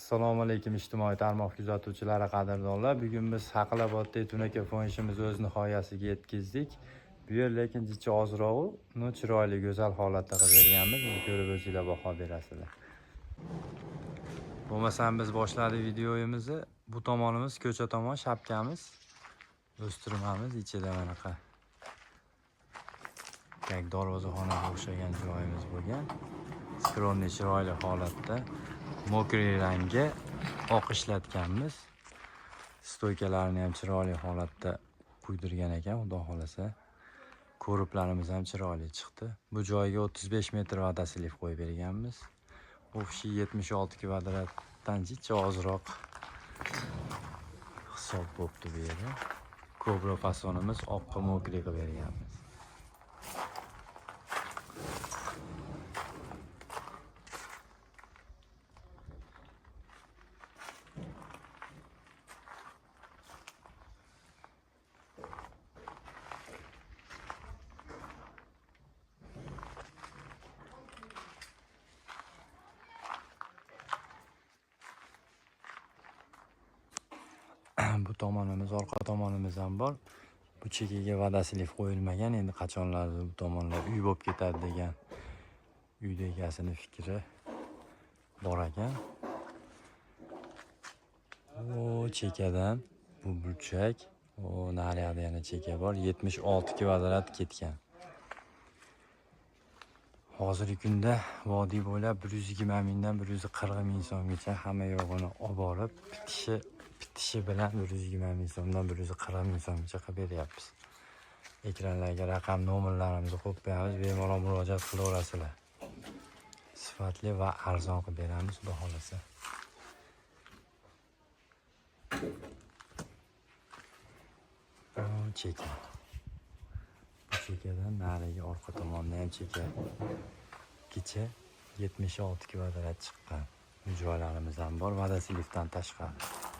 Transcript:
Assalomu alaykum ijtimoiy tarmoq kuzatuvchilari, qadrdonlar. Bugun biz Haqilabodda tunaka ishimizni o'z nihoyasiga yetkazdik. Bu yer lekin jicha ozroq, no chiroyli, go'zal holatda qilib berganmiz. Buni ko'rib o'zinglar baho berasizlar. Bo'lmasam biz boshladik videomizni. Bu tomonimiz ko'cha tomon, shapkamiz, o'stirmamiz ichida manaqa как darvozaxonaga o'xshagan joyimiz bo'lgan. Skromniy, chiroyli holatda мокрый rangga oq ishlatganmiz. Stoykalarni ham chiroyli holatda quydirgan ekan, xudo xolasa. Ko'riblarimiz ham chiroyli chiqdi. Bu joyga 35 metr водослив qo'yib berganmiz. Общий 76 kvadratdan jicha ozroq hisob bo'pti bu yerda. Kobra fasonimiz oqqa мокрый qilib berganmiz. Bu tomonimiz, orqa tomonimiz ham bor. Bu chekkaga водослив qo'yilmagan. Endi qachonlardir bu tomonlar uy bo'lib ketadi degan uyda egasini fikri bor ekan. O chekkadan bu burchak, o nariyada yana chekka bor. 76 kvadrat ketgan. Hozirgi kunda vodiy bo'ylab 120 mingdan 140 ming so'mgacha hamma yo'g'ini olib borib, bitishi bilan 120 ming so'mdan 140 ming so'mgacha qilib beryapmiz. Ekranlarga raqam nomerlarimizni qo'yib qo'yamiz, bemalol murojaat qilaverasizlar. Sifatli va arzon qilib beramiz, xudo xolasa. Bu cheka. Bu chekadan narigi orqa tomonda ham cheka. Kecha 76 kvadrat chiqqan. Bu joylarimiz ham bor, водослив dan tashqari.